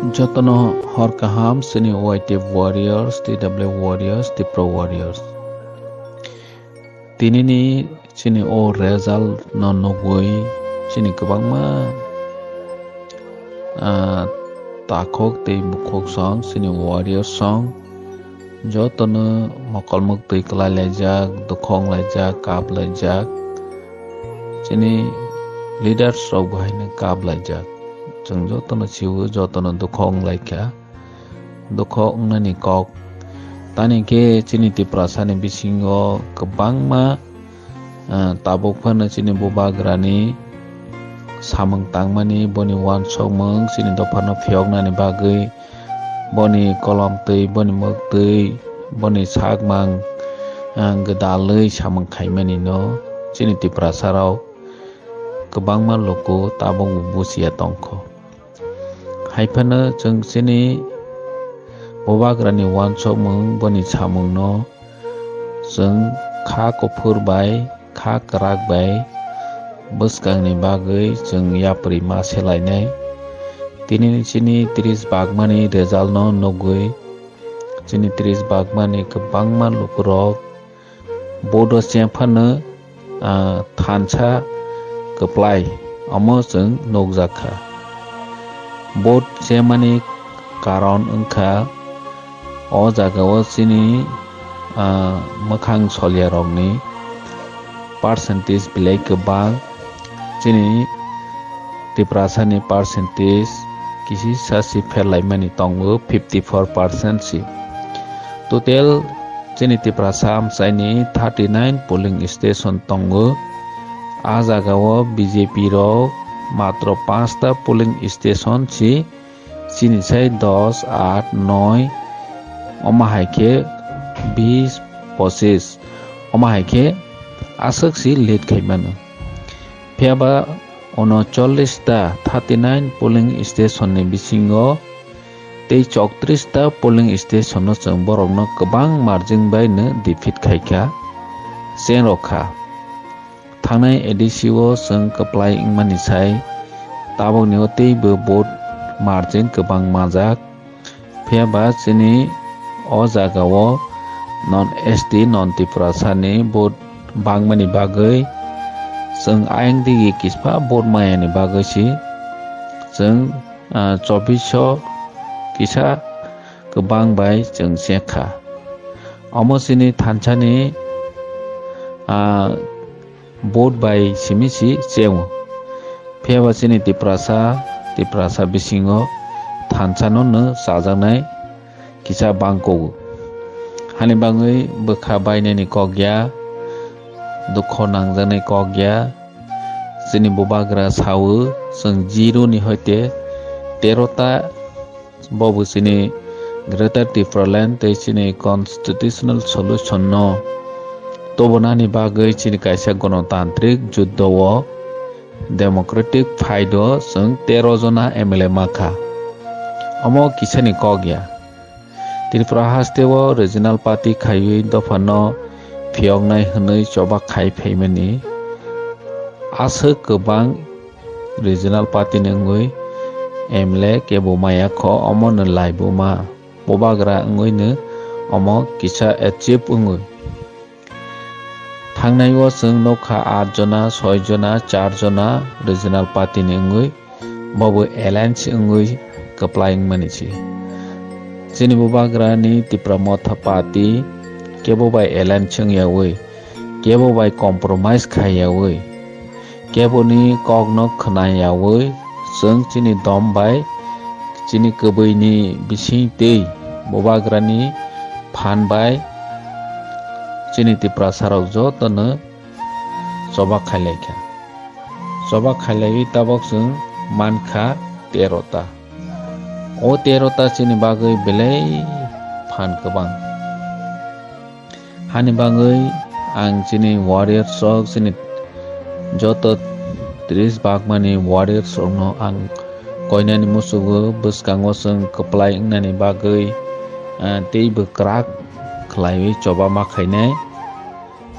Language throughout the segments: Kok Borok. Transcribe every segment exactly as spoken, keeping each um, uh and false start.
Jotono hor kaham chini Y T F warriors, T W warriors, Tipra warriors. Tinini chini o result no nugwi chini kwbangma, ah, takhuk tei bukhuk song chini warriors song jotono mokol muktwi kwlai laijak, dukhu wng laijak, kap laijak. Chini leaders rok bo haino kap laijak. Chwng jotono sio, jotono dukhu wng laikha. Dukhu wngnani kok. Tani khe chini Tiprasani bisingo kwbangma, ah, tabuk phano chini bubagrani samung tangmani, boni uansukmung chini dophano phiyoknani bagwi, boni kolom twi, boni mwk twi, boni sakmang, ah, gwdalwi samung khaimanino chini Tiprasarok kwbangma luku tabukbo buchiya tongkho. Hai phano chwng chini bubagrani uansukmung, boni samungno chwng kha kuphur bai, kha kwrak bai bwskangni bagwi chwng yapri ma selainai. Tini chini tris bagmani result no nugwi, chini tris bagmani kwbangma lukurok bodo cheng phano, ah, thansa kwplai, omo chwng nukjakha. Vote chemani karon wngkha, o jagao chini, ah, mwkhang solyarokni percentage belai kwbang, chini Tiprasani percentage kisisa si pherlaimani tongo, fifty four percent si. Total chini Tiprasa amchaini thirty nine polling station tongo. A jagao B J P rok matro panchta polling station si, chini sai dos, aat, noi, omo hai khe bis, pochis, omo hai khe aswk si lead khai mano. Phiya ba unocholish ta, thirty nine polling station ni bisingo tei chowtrish ta polling station no chwng borokno kwbang margin bai no defeat khai kha, cheng rok kha. Thangnai A D C o chwng kwplai wngmani sai tabukni o teibo vote margin kwbang manjak. Phiya ba chini o jagao non S T, non Tiprasani vote bangmani bagwi chwng ayang digi kispa vote mayani bagwi si chwng, ah, chobbish o kisa kwbang bai chwng chekha. Omo chini thansani, ah, vote bai simi si cheo. Phiya ba chini Tiprasa, Tiprasa bisingo thansa no no chajaknai kisa bangkugo. Hani bagwi bwkha bainani kok ya, dukho nangjaknai kok ya. Chini bubagra sao, chwng zero ni hoite tero ta Bo bo chini Greater Tipraland tei chini constitutional solution no tubunani bagwi chini kaisa gonotantrik juddo o, democratic fight o chwng tero jona M L A mankha. Omo kisani kok ya. Tripura haste o regional party khaiwi dophano phiyoknai hwnwi choba khai phaimani aswk kwbang regional party ni wngwi M L A kebo maya kho, omo no laibo ma bubagra wngwi no omo kisa achieve wngwi. Thangnai o chwng nukha aat jona, soi jona, char jona regional party ni wngwi, bo bo alliance wngwi kwplai wngmani se. Chini bubagra ni Tipra Motha Party kebo bai alliance wngyawi, kebo bai compromise khaiyawi, keboni kokno khwnayawi, chwng chini dom bai, chini kwbwini bising tei bubagrani phan bai chini Tiprasarok jotono choba khailaikha. Choba khailaiwi tabok chwng mankha tero ta. O tero ta chini bagwi belai phan kwbang. Hani bagwi ang chini warriors rok, chini joto tris bakmani warriors rokno ang koinani musugo, bwskango chwng kwplai wngnani bagwi, ah, teibo kwrak khlaiwi choba ma khainai.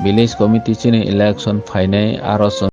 Village committee chini election phainai, aro chwng